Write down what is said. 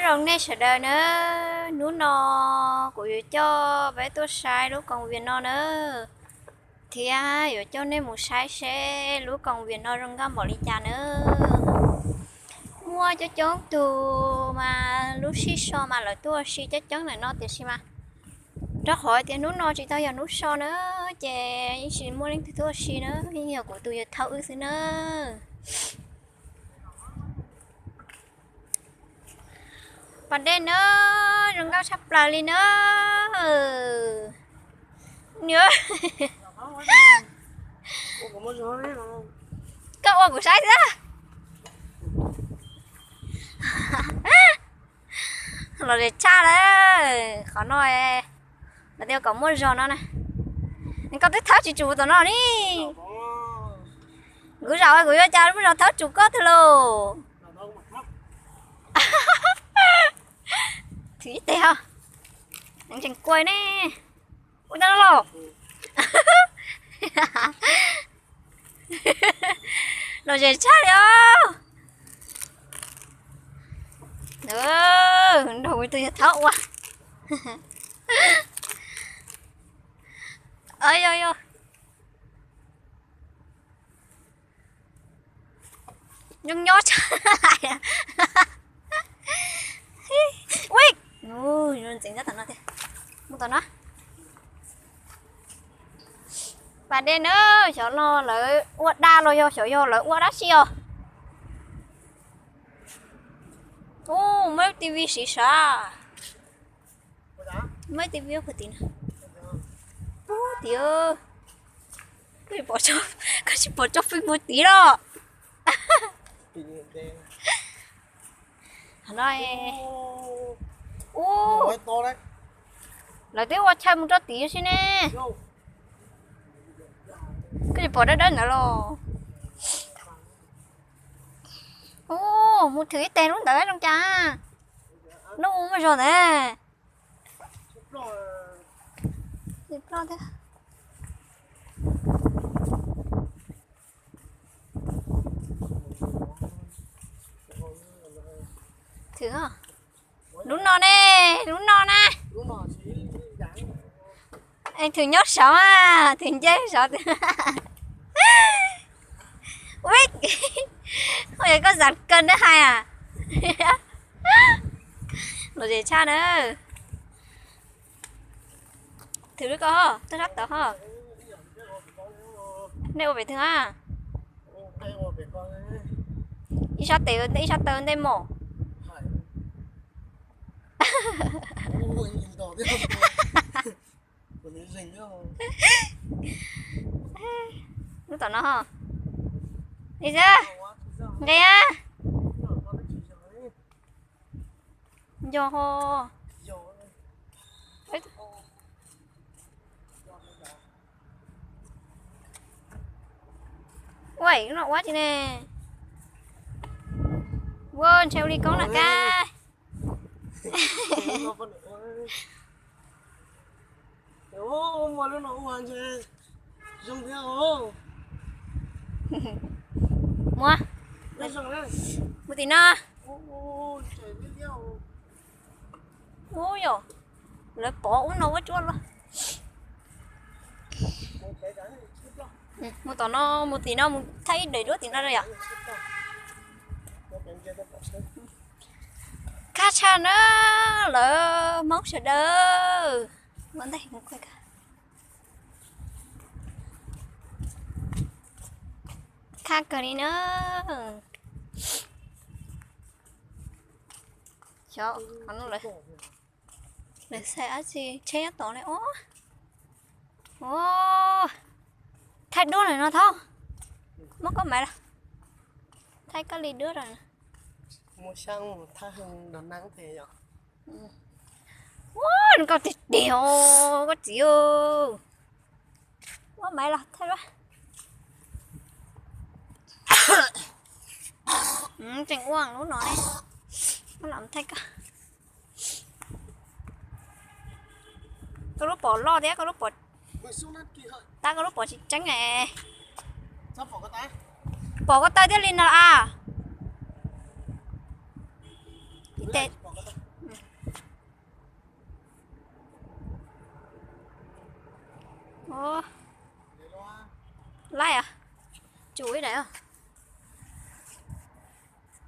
Zoo nej sawv daws na, hnub no kuv yuav coj peb tuaj saib lub koos Vias no na, thiab yuav coj nej mus saib seb lub koos Vias no zoo nkauj npaum li cas na. Muaj coob coob tug mas lub sij so mas lawv tuaj ua si coob coob ntawm no tiam sis mas rau qhov tias hnub no tsis tau yog hnub so na, ces yeej tsis muaj leej twg tuaj ua si na, yeej yog kuv tus yawg thaub wb xwb na. Pas dej na, zoo nkauj tshaj plaws li na. Koj ua kuv saib xwb. Los zem tshaj lawm qhov no, lawv tias kom muaj zog no na. Koj twb thawb tsis tsum tom no li. Kuv zaum kuv yuav cas muaj zog thawb tsum koj twg lauj. Thwm ib teg os. Tseem kuai ne. Ua tau los. Los zem tshaj li os. Nrog kuv tus yawg thaub ua. Yog yog. Nyob nyob tshaj. Ui, ntxeev tom no tiag. Mus tom no. Pas dej na, xyov no lawv ua daj los yog xyov yog lawv ua dab tsi os. Ub, muaj lub T V siv sav. Muaj T V puag tim no. Ub, tiag. Koj tsis pom tso Facebook tid los? Qhov no, ub, lawv twb ua chaw mus rau tid si ne. Koj tsis pom dawb dawb ntawd los? Ub, mus thwm ib teg lub ntawd zoo cas. Nub muaj zog ntawd. Thwm, lub no ne, lub no na. Thwm nyob saud, thwm nce saud. Ui, yog koj xav kawg neb hais a. Los zem tshaj na. Thwm lub ko ho, toj sab tod ho. Nej ua pem twg a? Ib sab tes ib sab taw ntej mom. Lub tom no ho. Nqis a, nqis a. Nco ho. Ua no ua tsi ne. Ua ntshe ua li koob na kab. Mus, mus tim no. Ub yom, lawv pov ub no ua tsuab luaj. Mus tom no, mus tim no, mus thaij ib daim duab tim no yom. Khab tshaj na lawv Hmoob sawv daws. Ua ntej mus, khab kawg li na. Xyov qhov no lawv, lawv xaiv dab tsi tsheb nyob tod ne. Ob, thaij duab lawm no thaub. Muab koj maiv los, thaij koj li duab lawm. Ua, koj tiag tiag os koj txiv. Muab maiv los thaij duab. Tseem ua lub no ne. Muab los thaij koj. Koj lub pom loj thiab koj lub pom, tab koj lub pom tsis tseeb. Pom koj taw thiaj li no a. Ib teg, Ua, laij a, tsum ib daim.